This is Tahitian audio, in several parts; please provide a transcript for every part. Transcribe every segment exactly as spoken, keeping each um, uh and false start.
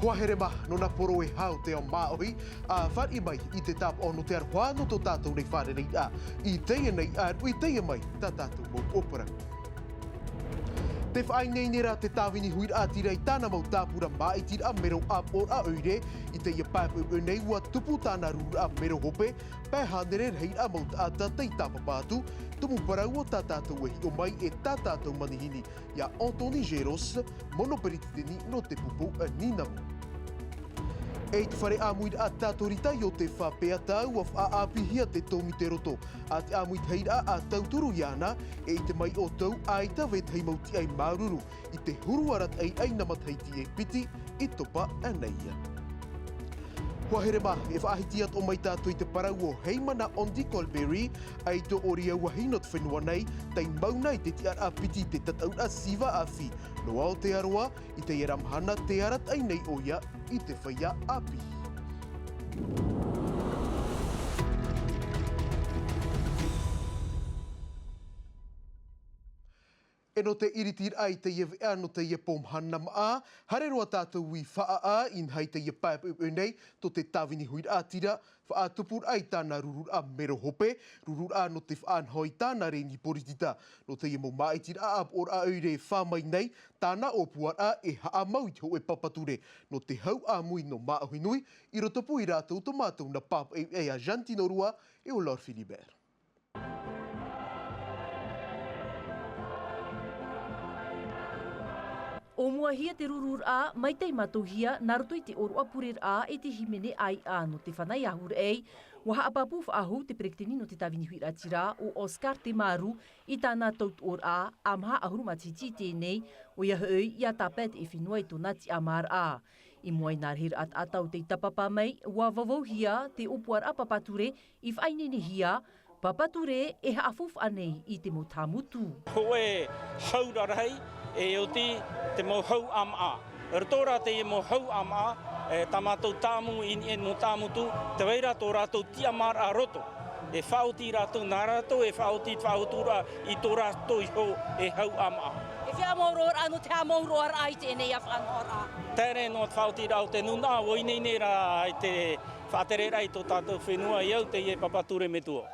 Hoa here mā, nō nā poro e hau te ao māʻohi, ʻa fāriʻi mai i te tāpaʻo nō te aroha nō tō tātou nei fārereiraʻa. I teie nei, ʻa ruʻi teie mai tā tātou mau ʻōparau. Tē faʻaineineraʻa te Tāvini Huiraʻatira i tāna mau tāpura māʻitiraʻa mero ʻāpoʻoraʻa ʻoire, i teie paepae nei ʻua tupu tāna rururaʻa mero hope, pae hānere rahiraʻa mau taʻata tei tāpapa atu, tumu parau o tā tātou e hiʻo mai e tā tātou manihini, iā Anthony Géros, mono peretiteni nō te pupu Nīnamu. E i te fare ʻāmuiraʻa Tatorita i ʻō te faʻapeata ʻua faʻaʻāpīhia te tōmite roto, ʻa te ʻāmui tahiraʻa ʻa tauturu iāna, e ʻite mai ʻoutou ʻaita vetahi mau tiʻai māuruuru, i te huru arataʻi ʻaina matahiti e piti i topa nei. Hoa here mā, e faʻahiti atoʻa mai tātou i te parau o Heimana Andy Colberry, ʻaito ʻori auahi nō te fenua nei, tei mau na i te tiʻaraʻa piti i te tataʻuraʻa Siva Afi, nō Aotearoa, i teie ra mahana tē arataʻi nei ʻoia i te feiā ʻāpī. E nō te iritiraʻa i teie veʻa nō teie pō mahana maʻa, haere roa tātou i Faʻaʻā, inaha i teie paepae nei, tō te Tāvini Huiraʻatira, faʻatupuraʻa i tāna rururaʻa mero hope, rururaʻa nō te faʻanaho i tāna reni poritita, nō teie mau māʻitiraʻa ʻāpoʻoraʻa ʻoire e fā mai nei, tāna ʻōpuaraʻa e haʻamau i te hōʻē papa ture, nō te hau ʻāmui nō Māʻohinui, i rotopū ia rātou tō mātou nā pāpaʻi ʻē a Jantino Rua, e ʻo Laure Philibert. ʻO mua hia te rururaʻa, mai tei mātauhia, nā roto i te ʻōroʻa pureraʻa e te hīmene ʻāiʻa nō te fānau ʻahuru ʻē, ʻua haʻapāpū faʻahou te peretiteni nō te Tāvini Huiraʻatira, ʻo Oscar Temaru, i tāna tautoʻoraʻa, ʻa maha ʻahuru matahiti i teie nei, ʻoia hoʻi, ʻia tāpae te fenua i tōna tiʻamāraʻa. I mua i nā rahiraʻa taʻata o tei tāpapa mai, ʻua vauvauhia te ʻōpuaraʻa papa ture i faʻaineinehia, papa ture e haʻafaufaʻa nei i te mau tāmutu. Hōʻē hau rarahi, e oti te mau hau ʻāmaʻa. Roto rā teie mau hau ʻāmaʻa, e, tā mātou tāmu i niʻa i te mau tāmutu, tē vai ra tō rātou tiʻamāraʻa roto. E faʻaoti rātou, nā rātou e faʻaoti, faʻaoturaʻa i tō rātou iho e hau ʻāmaʻa. E fifi mau roaraʻa nō te haʻamauroaraʻa i teie nei faʻanahoraʻa. Taere noa te faʻaotiraʻa o te nūnaʻa, ʻua ineine rā i te faʻatereraʻa i tō tātou fenua i au teie papa ture metua.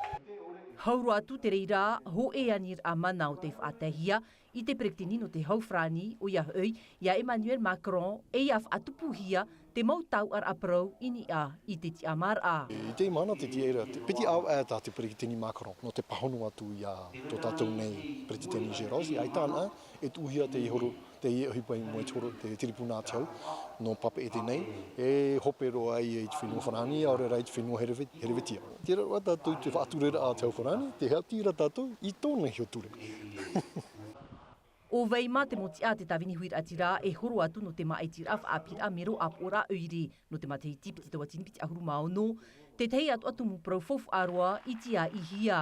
Hau roa atu te reira, hōʻē aniraʻa mana o tei faʻataehia i te peretiteni nō te hau farāni, ʻoia hoʻi, iā Emmanuel Macron, e ʻia faʻatupuhia te mau tauʻaraʻa parau i niʻa i te tiʻamāraʻa. I teie mahana te tiʻa ra, te piti ʻāvaʻe tā te peretiteni Macron, nō te pāhono atu iā tō tātou nei peretiteni Géros, ʻaita anaʻe, e tuʻuhia te ihoro, teie ʻohipa i mua i te horo, te tiripuna a te hau, nō Papeʻete nei, e hope roa ai i te fenua Farāni, ʻaore rā i te fenua Hereve-, Herevetia. Tē ʻite ra tātou i te faʻatureraʻa a te hau Farāni, tē haʻati ra tātou i tōna iho ture. ʻO vai mā te mau tiʻa a te Tāvini Huiraʻatira e horo atu nō te māʻitiraʻa faʻaʻāpīraʻa mero ʻāpoʻoraʻa ʻoire, nō te matahiti piti tauatini piti ʻahuru mā ono, te tahi atoʻa tumu parau faufaʻa roa i tiaʻihia.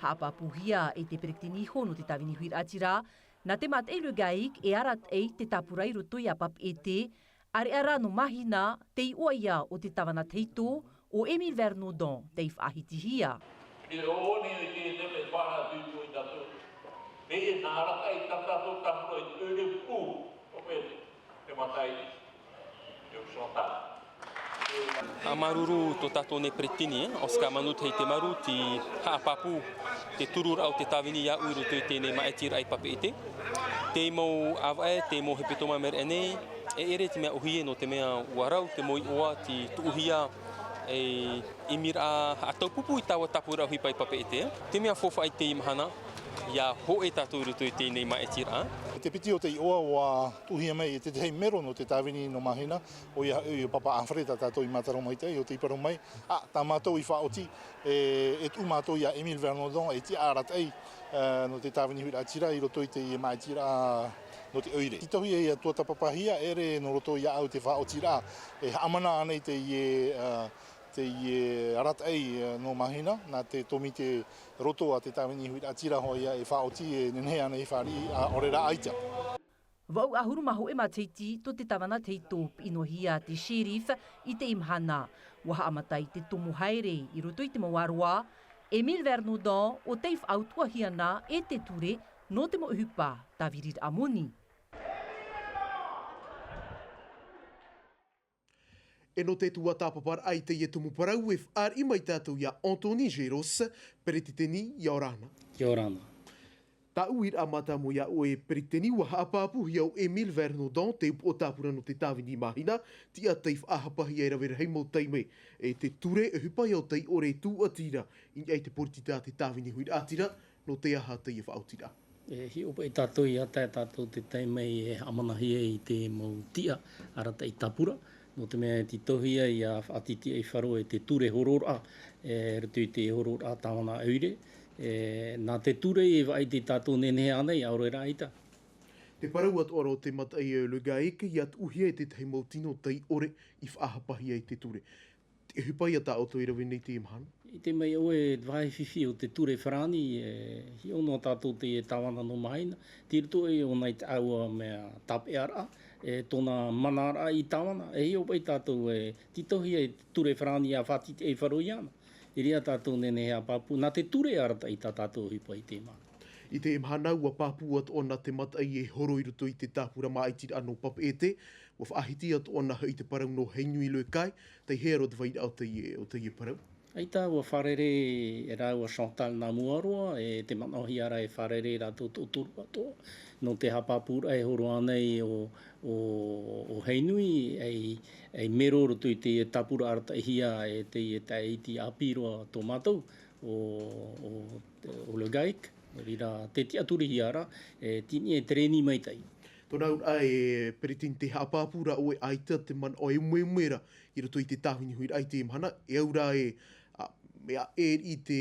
Haʻapāpūhia e te peretiteni iho nō te Tāvini Huiraʻatira, nā te mātaʻi Le Gahic e arataʻi te tāpura i roto iā Papeʻete, ʻāreʻa rā nō Mahina, te iʻoa ia o te tāvana tahito, ʻo Émile Vernodon, tei faʻahitihia. E ʻō nei e te neme fāra tūtū i tātou. Teie nā arataʻi tā tātou tāpura i te ʻoire pū, ʻo Pete, te mātaʻi, e ʻo Chantal. Haʻamāuruuru tō tātou nei peretiteni, e, Oscar Manu Temaru, tei haʻapāpū te tururaʻa o te tāvini iāʻu i roto i teie māʻitiraʻa i Papeʻete. Te mau ʻāvaʻe, te mau hepetoma meraʻa nei, e ʻere te mea ʻōhie nō te mea ʻua rau te mau iʻoa tei tuʻuhia ei ʻimiraʻa haʻataupupū i taua tāpura ʻohipa i Papeʻete. Te mea faufaʻa i teie mahana, ʻia hōʻē tātou i roto i teie māʻitiraʻa. Te piti o te iʻoa ʻua tuʻuhia mai e te tahi mero nō te tāvini nō Mahina, ʻoia hoʻi ʻo Papa Alfred, tā tātou i mātaro maitaʻi, ʻo tei parau mai, ā, tā mātou i faʻaoti, e, e tuʻu mātou iā Émile Vernodon, e tiʻa arataʻi, e, nō te Tāvini Huiraʻatira i roto i te māʻitiraʻa nō te ʻoire. Tei tohu ia ʻia tuatāpapahia, ʻere nō roto iāʻu te faʻaotiraʻa, e haʻamana ānei teie, e, teie arataʻi, e, nō Mahina, nā te tōmite roto a te Tāvini Huiraʻatira hoʻi ia e faʻaoti, e nehenehe ānei e fāriʻi, ā, ʻaore rā ʻaita. Vaʻu ʻahuru mā hōʻē matahiti tō te tāvana tahito, piʻi noa hia te sheriff i teie mahana. ʻUa haʻamata i te tomo haere i roto i te mau ʻāroʻa, Émile Vernodon, ʻo tei faʻautuahia na e te ture nō te mau ʻohipa tāviriraʻa moni. E nō te tuatāpaparaʻa i teie tumu parau e fāriʻi mai tātou iā Anthony Geros, peretiteni. ʻIa ora na. ʻIa ora na. Tāʻu uiraʻa mātāmua iā ʻoe peretiteni, ʻua haʻapāpūhia ʻo Émile Vernodon te upoʻo tāpura nō te tāvini i mahina, tiʻa tei faʻahapahia e rave rahi mau taime e te ture ʻohipa ia o tei ʻore e tūʻati ra i niʻa i te poritita a te tāvini huiraʻatira. Nō te aha teie faʻaotiraʻa? E hiʻo paʻi tātou iā tae tātou te taime e haʻamanahia i te mau tiʻa arataʻi tāpura, nō te mea e tītauhia ia faʻatitiʻaifaro e te ture horoʻaraʻa, e roto i te horoʻaraʻa tāvana ʻoire, e nā te ture e vaʻai te tātou nehenehe ānei ʻaore rā ʻaita. Te parau atoʻa ra o te mataʻi e Le GAEC ia tuʻuhia e tētahi mau tino tei ʻore i faʻahapahia i te ture. Te ʻohipa ia tā ʻoutou i rave nei teie mahana? I te mea ʻoe vāhi fifi o te ture farāni, e hiʻo noa tātou teie tāvana nō mahina, tei roto ʻoe ʻōna i te ʻāua mea tāpeʻaraʻa, e tōna manaraʻa i tāvana, e hiʻo paʻi tātou e tītauhia e te ture farāni ia faʻatitiʻaifaro iāna. I reira tātou nehenehe e haʻapāpū, nā te ture e arataʻi tā tātou ʻohipa i teie mahana. I teie mahana ʻua pāpū atoʻa na te mataʻi e horo i roto i te tāpura māʻitiraʻa nō Papeʻete, ʻua faʻahiti atoʻa na hoʻi te parau nō Heinui Le Cail, tei hea roa te vairaʻa o teie, o teie parau? ʻAita, ʻua fārerei e rāua Chantal Namuaroa, e te manaʻohia ra e fārerei rātou toʻotoru atoʻa. Nō te haʻapāpūraʻa e horo ānei ʻo, ʻo, ʻo Heinui, ei, ei mero roto i teie tāpura arataʻihia e teie taʻeiti ʻāpī roa tō mātou, ʻo, ʻo, ʻo Le GAEC, nō reira te tiʻaturihia ra, e tini e te rēni maitaʻi. Tōna auraʻa e peretiteni, tē haʻapāpū ra ʻoe ʻaita te manaʻo e umeumera i roto i te tāvini huiraʻa i teie mahana, e au ra e, ā, mea ʻē riʻi te,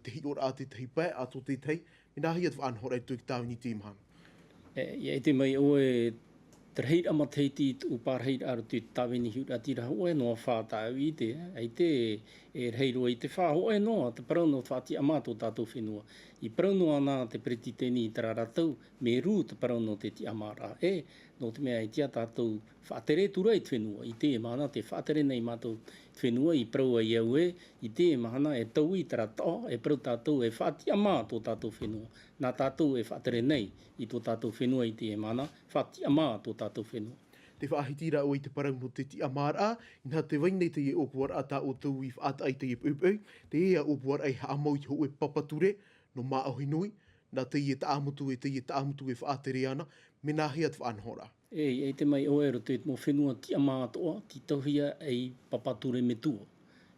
te hiʻoraʻa a tētahi pae, ā, tō tētahi, mea nāhea te faʻanahoraʻa i roto i te tāvini i teie mahana? E, ʻia ʻite mai ʻoe, te rahiraʻa matahiti i tuʻu pārahiraʻa roto i te tāvini huiraʻatira hōʻē noa fā tāʻu i ʻite, ʻaita e rahi roa i te fā, hōʻē noa te parau nō te faʻatiʻamā tō tātou fenua. I parau noa na te peretiteni i terā ra tau, mea rū te parau nō te tiʻamāraʻa. E, nō te mea e tiʻa tātou faʻatere atu ra i te fenua, i teie mahana tē faʻatere nei mātou i te fenua, i parau ai au ē, i teie mahana e taui terā taʻo, e parau tātou e faʻatiʻamā tō tātou fenua. Nā tātou e faʻatere nei i tō tātou fenua i teie mahana, faʻatiʻamā tō tātou fenua. Tē faʻahiti ra ʻoe i te parau nō te tiʻamāraʻa, inaha tē vai nei teie ʻōpuaraʻa tā ʻoutou i faʻataʻa i teie poʻipoʻi, teie ʻōpuaraʻa e haʻamau i te hōʻē papa ture nō Māʻohi nui, nā teie Taʻamotu e, teie Taʻamotu e faʻatere ana, mea nāhea te faʻanahoraʻa? E, ʻia ʻite mai ʻoe, roto i te mau fenua tiʻamā atoʻa, tītauhia ei papa ture metua.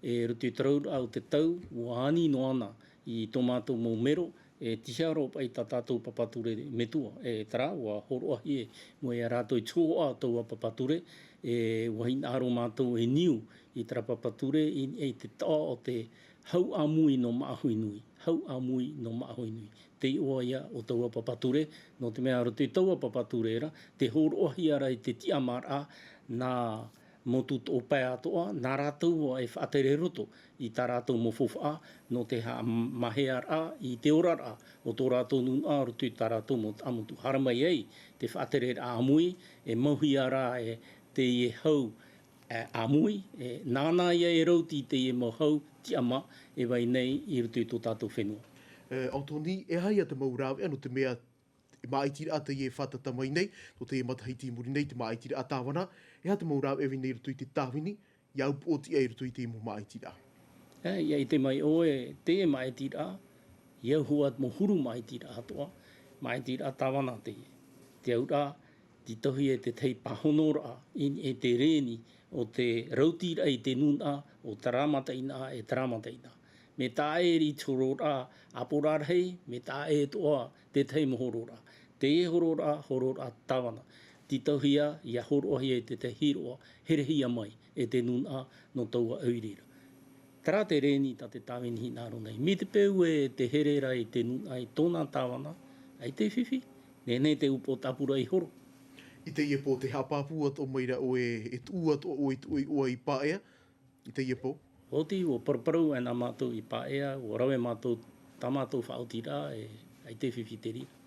E roto i te rauraʻa o te tau, ʻua ani noa na i tō mātou mau mero, e tiʻa roa paʻi tā tātou papa ture metua. E terā, ʻua hōroʻahia e moe ia rātou i te hōhoʻa o taua papa ture, e ʻua hinaʻaro mātou e niu i terā papa ture i, i te taʻo o te Hau ʻāmui nō Māʻohi nui, Hau ʻāmui nō Māʻohi nui. Te iʻoa ia o taua papa ture, nō te mea roto i taua papa ture ra, tē hōroʻahia ra i te tiʻamāraʻa nā motu toʻopae atoʻa, nā rātou e faʻatere roto i tā rātou mau faufaʻa, nō te haʻamahearaʻa i te oraraʻa o tō rātou nūnaʻa roto i tā rātou mau taʻamotu. Haramai ai te faʻatereraʻa ʻāmui, e mauhia ra e teie hau, e, ʻāmui, e, nāna ia e rauti i teie mau hau tiʻamā e vai nei i roto i tō tātou fenua. E, Anthony, e aha ia te mau rāveʻa, nō te mea e māʻitiraʻa teie e fātata mai nei, nō teie matahiti i muri nei, te māʻitiraʻa tāvana, e aha te mau rāveʻa e vai nei i roto i te tāvini, ʻia upoʻotiʻa i roto i teie mau māʻitiraʻa? E, ʻia ʻite mai ʻoe, teie māʻitiraʻa, ʻia au hoʻi atu mau huru māʻitiraʻa atoʻa, māʻitiraʻa tāvana teie. Te auraʻa, tītauhia e tētahi pāhonoraʻa i, i te rēni o te rautiraʻa i te nūnaʻa o terā mataʻeinaʻa e terā mataʻeinaʻa. Mea taʻa ʻē riʻi te hororaʻa ʻāpōrarahi, mea taʻa ʻē atoʻa tētahi mau hororaʻa. Teie hororaʻa, hororaʻa tāvana. Tītauhia, ʻia hōroʻahia i tētahi hīroʻa, herehia mai e te nūnaʻa nō taua ʻoire ra. Terā te rēni tā te tāvini hinaʻaro nei. Mai te peu e tē here ra i te nūnaʻa i tōna tāvana, ʻaita e fifi, nehenehe te upoʻo tāpura i horo. I teie pō tē haʻapāpū atoʻa mai ra ʻoe, e tuʻu atoʻa ʻoe i te ʻoiʻoi i Paea, i teie pō? Oti, ʻua paraparau aʻe na mātou i Paea, ʻua rave mātou, tā mātou faʻaotiraʻa, e, ʻaita e fifi te reira.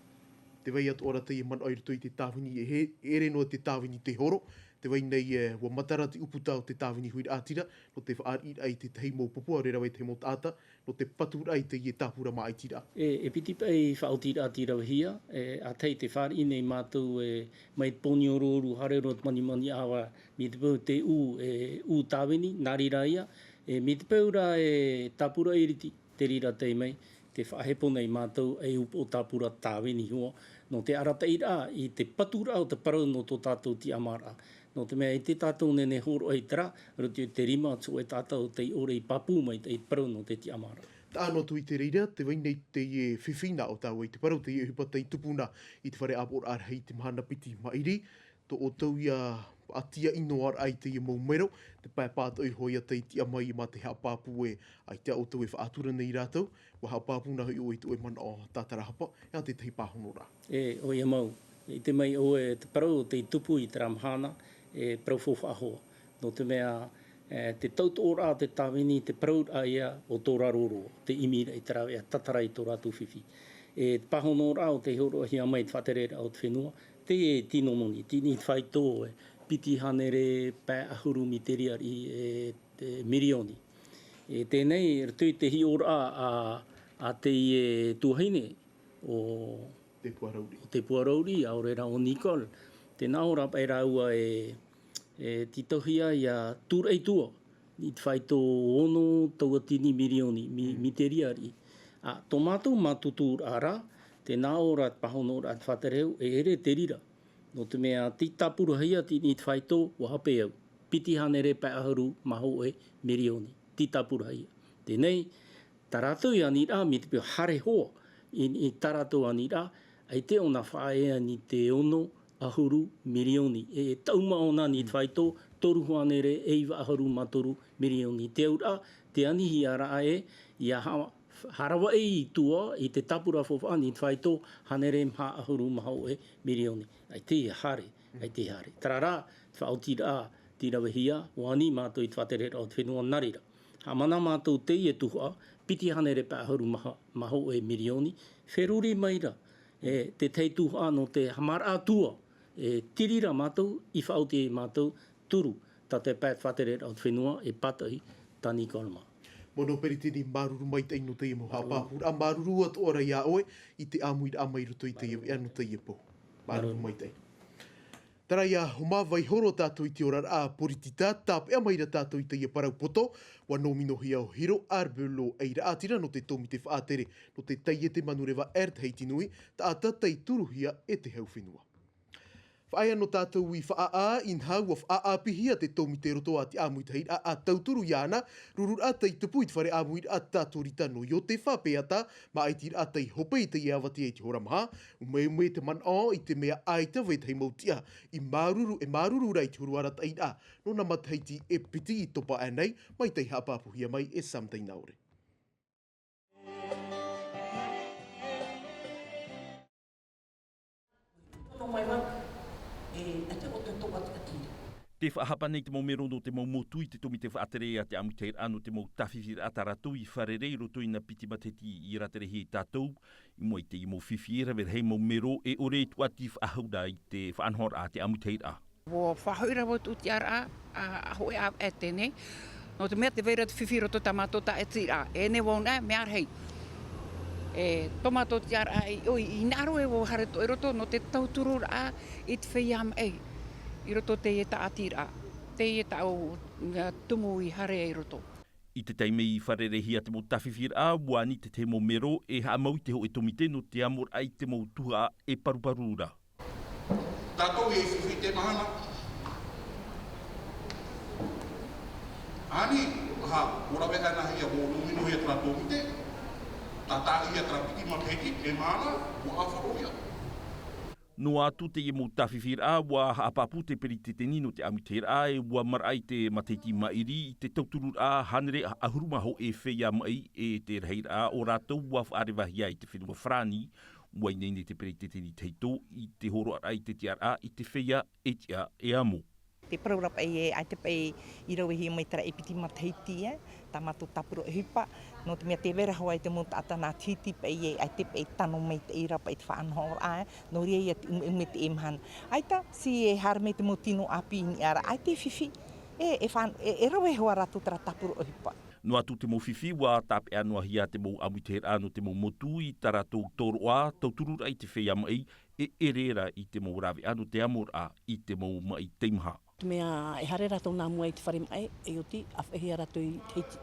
Te vai atoʻa ra teie manaʻo i roto i te tāvini, e ʻere noa te tāvini te horo. Te vai nei, e, ʻua matara te ʻūputa o te tāvini huiraʻatira, nō te faʻariʻiraʻa i te tahi mau pupu, ʻaore rā e te tahi mau taʻata, nō te paturaʻa i teie tāpura māʻitiraʻa. E, e piti paʻi faʻaotiraʻa tei ravehia, e, ʻa tahi te fāriʻi nei mātou, e, mai te pō niororo, haere roa te manimani ʻāvae, mai te peu te ʻū, e, ʻū tāvini, nā reira ia, e, mai te peu rā e tāpura ʻiriti, te reira tei mai, te faʻahepo nei mātou e upoʻo tāpura tāvini hoʻi, nō te arataʻiraʻa i te paturaʻa o te parau nō tō tātou tiʻamāraʻa. Nō te mea i te tātou nehenehe hōroʻa i terā, roto i te rima atu e tātou tei ʻore i pāpū mai i te parau nō te tiʻamāraʻa. Taʻa noa atu i te reira, te vai nei teie fifi nā ʻō tāua i te parau, teie ʻohipa tei tupu na i te fare ʻāpoʻoraʻa rahi i te mahana piti maʻiri, tō ʻoutou ia faʻatiʻaʻinoraʻa i teie mau mero, te pae pātoʻi hoʻi ia tei tiʻa mai mā te haʻapāpū ē, ʻaita ʻoutou e faʻatura nei rātou, ʻua haʻapāpū na hoʻi ʻoe i te ʻoe manaʻo tātarahapa, e aha te tahi pāhonoraʻa. E, ʻoia mau, i te mea ʻoe te parau tei tupu i terā mahana, e parau faufaʻa hoʻi. Nō te mea, e, te tautoʻoraʻa o te tāvini, te parauraʻa ia o tō raro roa, te ʻimiraʻa i te rāveʻa tātara i tō rātou fifi. E, te pāhonoraʻa o tei hōroʻahia mai te faʻatereraʻa o te fenua, teie tino moni, tini faito, e, piti hānere pae ʻahuru mīteri ariʻi, e, te mirioni. E, teie nei, roto i te hiʻoraʻa a, a teie tuahine, o Te Puarauri. O Te Puarauri, ʻaore rā o Nicole. Tē nā ʻō ra paʻi rāua e, e tītauhia ia tūraʻi tua, i te faito ono tauatini mirioni, mi-, Mm. mīteri ariʻi. A, tō mātou mātutu rā, tē nā ʻō ra te pāhonoraʻa te faʻaterehau, e ʻere te reira. Nō te mea, tei tāpurahia teie i te faito, ʻua hape au. Piti hānere pae ʻahuru mā hōʻē mirioni. Tei tāpurahia. Teie nei, tā rātou i aniraʻa, mai te peu haere hoʻi, i, i tā rātou aniraʻa, ʻaita ʻōna faʻaea i te ono ʻahuru mirioni. E, e taʻu mā ʻōna i te faito, toru hānere e iva ʻahuru mā toru mirioni. Te auraʻa, te anihia raʻa ē, ia ha-, hāraʻi i tua, i te tāpura faufaʻa i te faito, hānere maha ʻahuru mā hōʻē mirioni. ʻAita ia haere, ʻaita ia haere. Terā rā, te faʻaotiraʻa, tei ravehia, ʻua ani mātou i te faʻatereraʻa o te fenua nā reira. Haʻamana mātou teie tuhaʻa, piti hānere pae ʻahuru mā, mā hōʻē mirioni, feruri mai ra. E, te tahi tuhaʻa nō te haʻamāraʻa tua, e, te reira mātou, i faʻaoti ai mātou, turu, tā te pae faʻatereraʻa o te fenua, e pātoʻi, tā Nicole mā. Mono Peretiteni, māuruuru maitaʻi nō teie mau haʻapāpūraʻa, māuruuru atoʻa ra ia ʻoe, i te ʻāmuiraʻa mai roto i teie, e, nō teie pō. Māuruuru maitaʻi. Terā ia Homa Vaihoro tātou i te oraraʻa poritita, tāpeʻa mai ra tātou i teie parau poto, ʻua nōminohia ʻo Hiro Arbelo ei raʻatira nō te tōmite faʻatere, nō te taiete manureva Air Tahiti Nui, taʻata tei turuhia e te hau fenua. Faʻaea nō tātou i Faʻaʻā, inaha ʻua faʻaʻāpīhia te tōmite roto a te ʻāmuitahiraʻa a tauturu iāna, rururaʻa tei tupu i te fare ʻāmuiraʻa Tatorita nō Iotefa Peata, māʻitiraʻa tei hope i teie avatea i te hora maha, umeume te manaʻo i te mea ʻaita vetahi mau tiʻa i māuruuru, e māuruuru ra i te huru arataʻiraʻa nō nā matahiti e piti i topa aʻe nei, mai tei haʻapāpūhia mai e Sam Tainaore. Te faʻahapa nei te mau mero nō te mau motu i te tōmite faʻatere a te ʻāmuitahiraʻa nō te mau tāfifiraʻa tā rātou i fārerei i roto i nā piti matahiti i rāterehia e tātou, i mua i teie mau fifi e rave rahi mau mero e ʻore e tuʻati faʻahou ra i te faʻanahoraʻa a te ʻāmuitahiraʻa. ʻUa faʻahoʻi ra vau tōʻu tiʻaraʻa, a, a hōʻē ʻāvaʻe teie nei. Nō te mea tē vai ra te fifi i roto tā mātou tāʻatiraʻa. E nehenehe vau nā, mea rahi. E, tō mātou tiʻaraʻa i ʻō, i hinaʻaro ē vau haere atoʻa i roto, nō te tautururaʻa i te feiā maʻi. I roto teie tāʻatiraʻa. Teie tāʻu, ā, tumu i haere ai i roto. I te taime i fārereihia te mau tāfifiraʻa, ʻua ani te tahi mau mero e haʻamau i te hōʻē tōmite nō te amoraʻa i te mau tuhaʻa e paruparu ra. Tātou e fifi i te mahana. Ani, ha, ʻua rave anaʻe ia, ʻua nōminohia terā tōmite, tātaʻihia terā piti matahiti, e mahana, ʻua ʻāfaʻo ia. Noa atu teie mau tāfifiraʻa, ʻua haʻapāpū te peretiteni nō te ʻāmuitahiraʻa, e ʻua maraʻa i te matahiti maʻiri, i te tautururaʻa, hānere ʻahuru mā hōʻē feiā maʻi, e te rahiraʻa o rātou ʻua faʻarevahia i te fenua Farāni, ʻUa ineine te peretiteni tahito i te hōroʻaraʻa i te tiʻaraʻa i te feiā e tiʻa e amo. Te parau ra paʻi ē, ʻaita paʻi i ravehia mai terā e piti matahiti, ē, tā mātou tāpura ʻohipa, nō te mea tē vai ra hoʻi te mau taʻata nā Tahiti paʻi e, ʻaita paʻi tano maitaʻi ra paʻi te faʻanahoraʻa, nō reira ia te ʻumeʻume i teie mahana. ʻAita, tē haere mai te mau tino ʻāpī i niʻa ra, ʻaita e fifi, e, e fa-, e, e rave hoʻi rātou terā tāpura ʻohipa. Noa atu te mau fifi, ʻua tāpeʻa noa hia te mau ʻāmuitahiraʻa nō te mau motu i tā rātou tōroʻa, tauturu ra i te feiā maʻi, e ʻere ra i te mau rāveʻa nō te amoraʻa i te mau maʻi teimaha. Te mea e haere rātou nā mua i te fare maʻi, e ʻoti, ʻāfaʻihia rātou i Tahiti.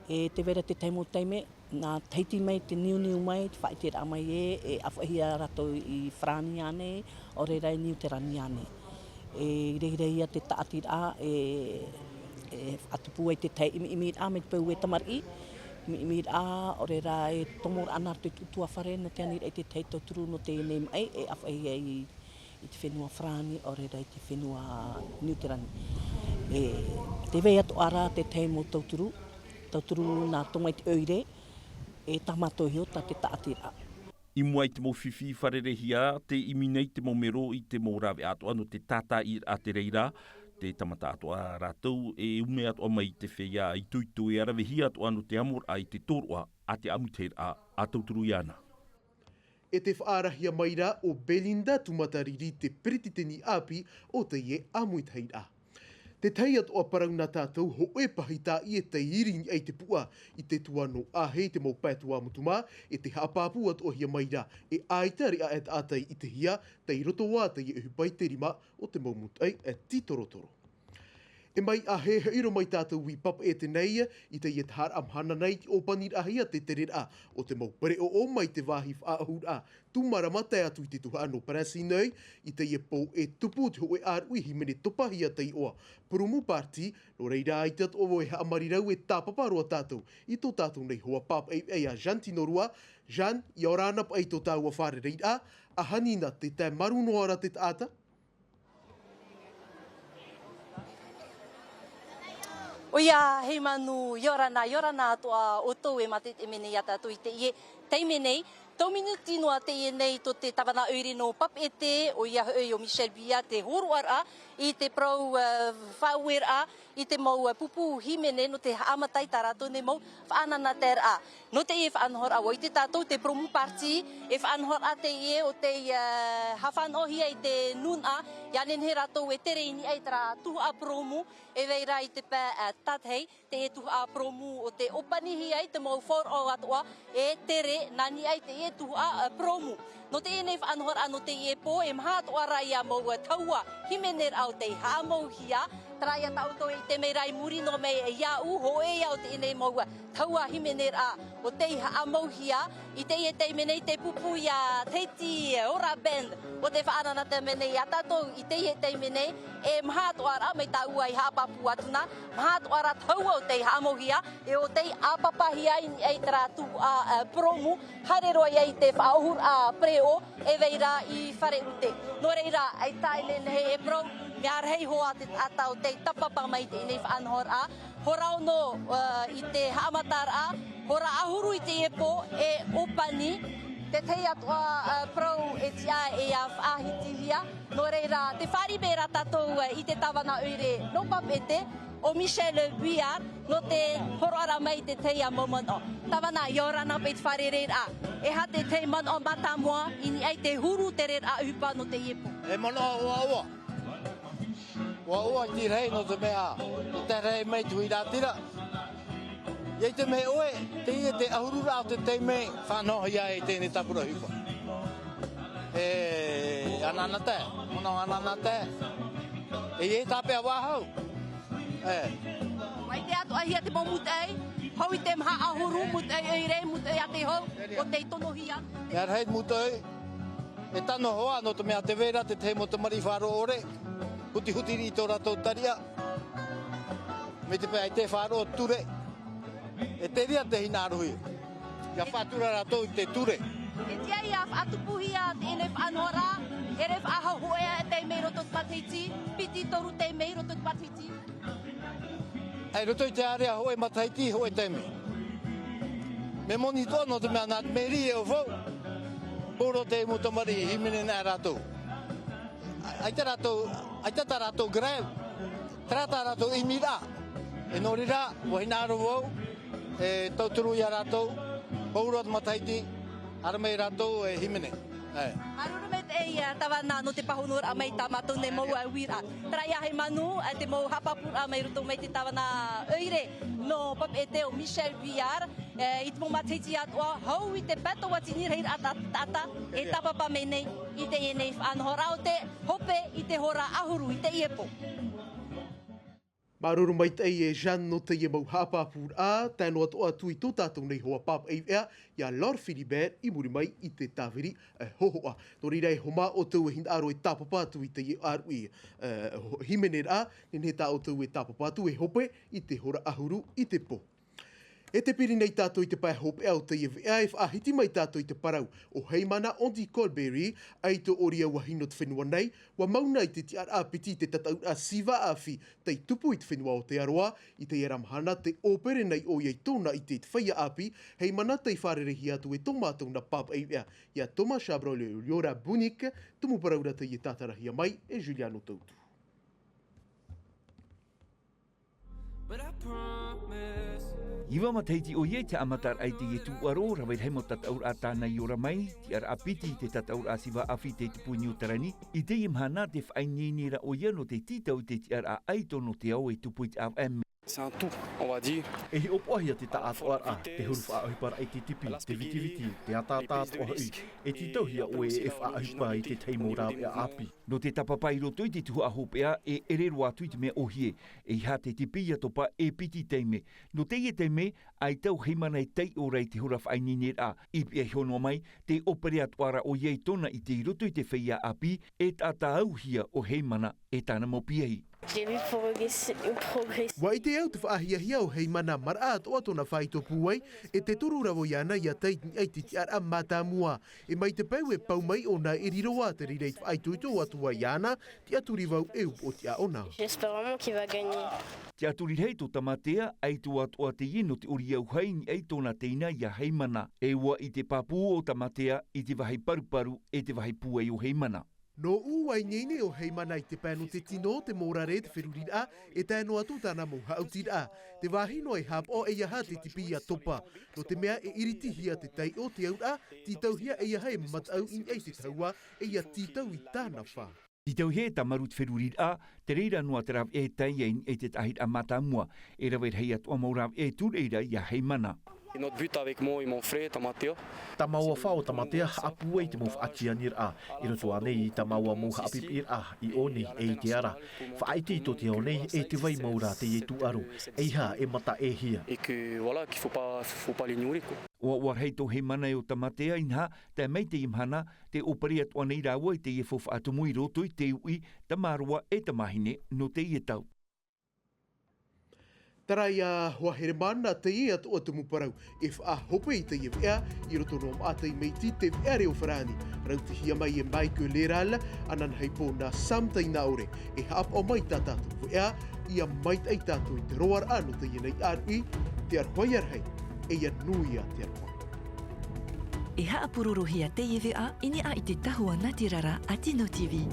E tē vai ra te tahi mau taime, nā Tahiti mai, te niuniu mai, te faʻaʻiteraʻa mai ē, e ʻāfaʻihia rātou i Farāni ānei, ʻo reira i Niuterani ānei. E, i reira ia te tāʻatiraʻa, e, e faʻatupu ai te tahi ʻimiʻimiraʻa mai te peu e tamariʻi, ʻimiʻimiraʻa, ʻo reira e tomo ra nā rātou i te ʻutuāfare, nō te aniraʻa i te tahi tauturu nō teie nei maʻi, e ʻāfaʻihia i i te fenua Farāni, ʻo reira i te fenua Niuterani. E, tē vai atoʻa ra te tahi mau tauturu, tauturu nā roto mai te ʻoire, e tā mātou iho tā te tāʻatiraʻa. I mua i te mau fifi fārereihia, tē ʻimi nei te mau mero i te mau rāveʻa atoʻa nō te tātaʻiraʻa te reira, tē tāmata atoʻa rātou, e ʻume atoʻa mai te feiā itoito e ravehia atoʻa nō te amoraʻa i te tōroʻa a te ʻāmuitahiraʻa a tauturu iāna. E tē faʻaarahia mai ra ʻo Belinda Tumatariri te peretiteni ʻāpī o teie ʻāmuitahiraʻa. Te tahi atoʻa parau nā tātou, hōʻē pahi tāʻie tei iri i niʻa i te puʻa i te tuā nō Ahe i te mau pae tuā motu mā, e tē haʻapāpū atoʻahia mai ra, e ʻaita reʻa e taʻata i ʻitehia, tei roto ā teie ʻohipa i te rima o te mau mūtoʻi, e, tītorotoro. E mai Ahe, e haʻiro mai tātou i Papeʻete nei, i teie taharaʻa mahana nei, tei ʻōpaniraʻahia te tereraʻa o te mau pereʻoʻo mai te vāhi faʻaʻohuraʻa tūmarama tae atu i te tuhaʻa nō Prince Hinoi, i teie pō e tupu te hōʻē ʻāruʻi hīmene topahia tei iʻoa Promu Party, nō reira ʻaita atoʻa vau e haʻamarirau e tāpapa roa tātou i tō tātou nei hoa pāpaʻi a Jeanne Tinorua. Jeanne, ʻia ora na paʻi tō tāua fārereiraʻa, ʻa Hanina te tae maru noa ra te taʻata? ʻOia, Heimanu, ʻia ora na, ʻia ora na atoʻa ʻoutou e mātete mai nei ia tātou i teie taime nei. Tau minuti noa teie nei tō te tāvana ʻoire nō Papeʻete, ʻoia hoʻi ʻo Michel Bia, tē hōroʻaraʻa i te parau, ā, faʻaueraʻa i te mau, ā, pupu hīmene nō te haʻamata i tā rātou nei mau faʻanahoraʻa. Nō teie faʻanahoraʻa, ʻua ʻite tātou te Promu Party, e faʻanahoraʻa teie ʻo tei, ā, haʻafānaʻohia i te nūnaʻa, ʻia nehenehe rātou e tere i niʻa i terā tuhaʻa Promu, e vai ra i te pae, ā, tātahi, teie tuhaʻa Promu ʻo tē ʻōpanihia ai te mau faʻaroʻo atoʻa, e tere nā niʻa i teie tuhaʻa, ā, Promu. Nō teie nei faʻanahoraʻa nō teie pō, e maha atoʻa ra ia mau, ā, tahua hīmeneraʻa ʻo tei haʻamauhia, terā ia tā ʻoutou e ʻite mai ra i muri noa mai iāʻu, hōʻē ia o teie nei mau, ā, tahua hīmeneraʻa ʻo tei haʻamauhia. I teie taime nei te pupu ia Tahiti Ora Band ʻo tē faʻanahoraʻa mai nei ia tātou i teie taime nei, e maha atoʻa ra mai tāua i haʻapāpū atu na, maha atoʻa ra tahua ʻo tei haʻamauhia, e ʻo tei ʻāpapahia i niʻa i terā tuhaʻa, ā, Promu, haere roa ia i te faʻaʻohuraʻa pereʻoʻo, e vai ra i Fare ʻUte. Nō reira, ʻaita e nehenehe e parau, mea rahi hoʻi te taʻata ʻo tei tāpapa mai i teie nei faʻanahoraʻa. Hora ono, ā, i te haʻamataraʻa, hora ʻahuru i teie pō, e ʻōpani, te tahi atoʻa, ā, parau e tiʻa e ʻia faʻahitihia. Nō reira, tē fāriʻi mai ra tātou, ā, i te tāvana ʻoire nō Papeʻete, ʻo Michel Vuillard, nō te hōroʻaraʻa mai i te tahi mau manaʻo. Tāvana, ʻia ora na paʻi te fārereiraʻa. E aha te tahi manaʻo mātāmua i niʻa i te huru tereraʻa ʻohipa nō teie pō? E manaʻo ʻoaʻoa. ʻOaʻoa i te rahi nō te mea, tē tae rahi mai te huiraʻatira. ʻIa ʻite mai ʻoe, teie te ʻahururaʻa o te taime faʻanahohia ai teie nei tāpura ʻohipa. E anaanatae, manaʻo anaanatae. E ʻia tāpeʻa vau. E. ʻUa ʻite atoʻahia te mau mūtoʻi, hou i te maha ʻahuru, mūtoʻi ʻoire, mūtoʻi a te hou, ʻo tei tonohia. Mea rahi te mūtoʻi, e tano hoʻi, nō te mea tē vai ra te tahi mau tamariʻi faʻaroʻo ʻore, hutihuti riʻi tō rātou tariʻa. Mai te peu ʻaita e faʻaroʻo ture. E te reira te hinaʻarohia. ʻIa faʻatura rātou i te ture. E tiʻa ʻia faʻatupuhia teie nei faʻanahoraʻa, e rave faʻahou hōʻē ā taime i roto i te matahiti, piti, toru taime i roto i te matahiti. ʻAe, i roto i te ārea hōʻē matahiti, hōʻē taime. Mea moni atoʻa nō te mea nā te meri e ʻo vau. Poro te mau tamariʻi hīmene nā rātou. ʻAita rātou, ʻaita tā rātou grève, terā tā rātou ʻimiraʻa. E nō reira, ʻua hinaʻaro vau, e tauturu ia rātou, hou roa te matahiti, haere mai rātou e hīmene. E. Māuruuru maitaʻi ia tāvana nō te pāhonoraʻa mai tā mātou nei mau uiraʻa. Terā ia Heimana, e te mau haʻapāpūraʻa mai roto mai te tāvana ʻoire nō Papeʻete ʻo Michel Vuillard, e, i te mau matahiti atoʻa, hou i te pae tauatini rahiraʻa ta-, taʻata, e tāpapa mai nei i teie nei faʻanahoraʻa ʻo te hope i te hora ʻahuru i teie pō. Māuruuru maitaʻi e Jeanne nō teie mau haʻapāpūraʻa, tae noa atoʻa atu i tō tātou nei hoa pāpaʻi veʻa, ia Laure Philibert i muri mai i te tāviri, e, hōhoʻa. Nō reira e Homa, ʻoutou e hinaʻaro e tāpapa atu i teie ʻāruʻi, e, ho-, hīmeneraʻa, nehenehe tā ʻoutou e tāpapa atu e hope i te hora ʻahuru i te pō. E te piri nei tātou i te pae hopeʻa o teie veʻa e faʻahiti mai tātou i te parau ʻo Heimana Andy Colberry, ʻaito ʻōria ʻua hino te fenua nei, ʻua mau na i te tiʻaraʻa piti i te tataʻuraʻa Siva Afi tei tupu i te fenua o Aotearoa, i teie ra mahana tē ʻōpere nei ʻoia i tōna ʻite i te feiā ʻāpī, Heimana tei fārereihia atu e tō mātou nā pāpaʻi veʻa, ia Thomas Chabrol e Liora Bunic, tumu parau ra teie tātarahia mai e Juliano Tautu. Iva matahiti ʻoia i te haʻamataraʻa i teie tūʻaro, rave rahi mau tataʻuraʻa tāna i ora mai, tiʻaraʻa piti i te tataʻuraʻa Siva Afi tei tupu i Niu Terani, i teie mahana te faʻaineineraʻa ʻoia nō te tītau i te tiʻaraʻa ʻaito nō te ao e tupu i te ʻāvaʻe mē. C'est un tout, on va dire. E hiʻopoʻahia te taʻatoʻaraʻa, te huru faʻaʻohiparaʻa i te tipi, te vitiviti, te ataata atoʻa hoʻi, e tītauhia ʻoe e faʻaʻohipa i te tahi mau rāveʻa ʻāpī. Nō te tāpapa i roto i te tuhaʻa hopeʻa, e ʻere roa atu i te mea ʻōhie, ʻeiaha te tipi ia topa e piti taime. Nō teie taime, ʻaita ʻo Heimana e taiʻo ra i te hora faʻaineineraʻa, i pihaʻi iho noa mai, tē ʻōpere atoʻa ra ʻoia i tōna ʻite i roto i te feiā ʻāpī, e taʻata auhia ʻo Heimana e tāna mau piahi. J'ai vu progresser, progresser. ʻUa ʻite au te faʻahiahia o Heimana, maraʻa atoʻa tōna faito pūai, e te turu ravo iāna ia tae i niʻa i te tiʻaraʻa mātāmua. E mai te peu e pau mai ʻōna e riro ā te reira i te faʻaitoito atu ai iāna, tiʻaturi vau e upoʻotiʻa ʻōna. J'espère vraiment qu'il va gagner. Tiʻaturi rahi tō Tamatea, ʻaito atoʻa teie nō te ʻori auahi i niʻa i tōna teina ia Heimana. E ʻua ʻite pāpū ʻo Tamatea i te vāhi paruparu e te vāhi pūai o Heimana. Nō ʻū, ʻua ineine ʻo Heimana i te pae nō te tino, te mōrare, te feruriraʻa, e tae noa atu tāna mau haʻutiraʻa. Te vāhi noa e haʻapaʻo ʻeiaha te tipi ia topa. Nō te mea e iritihia te taiʻo, te auraʻa, tītauhia ʻeiaha e mataʻu i niʻa i te tahua, e ia tītau i tāna fā. Tītauhia e Tamaru te feruriraʻa, te reira noa te rāveʻa e tae ai i niʻa i te taʻahiraʻa mātāmua, e rave rahi atoʻa mau rāveʻa e tū reira ia Heimana. Et notre but avec moi et mon frère, Tamatea. Tā māua fā ʻo Tamatea haʻapūai i te mau faʻatianiraʻa, i roto ānei i tā māua mau haʻapiʻiraʻa, i ʻō nei e i te ara. Faʻaʻite i tō te ao nei, e te vai mau rā teie tūʻaro, ʻeiaha e mataʻehia. Et que, voilà, qu'il faut pas, faut pas l'ignorer, quoi. ʻUa, ʻua rahi tō Heimana e ʻo Tamatea, inaha, tae mai teie mahana, tē ʻōpere atoʻa nei rāua i teie faufaʻa tumu i roto i te uʻi, tamāroa e tamāhine nō teie tau. Terā ia Hoa Heremana teie atoʻa tumu parau e faʻahope i teie veʻa i roto noa maʻa teie matahiti, te veʻa reo farāni, rautihia mai e Michael Leral, ananahi pō nā Sam Tainaore, e haʻapaʻo mai tā tātou veʻa, ʻia maitaʻi tātou i te roaraʻa nō teie nei ʻāruʻi, te aroha ia rahi, e ʻia nui ā te aroha. E haʻapurorohia teie veʻa i niʻa i te tahua nātirara a Tino TV.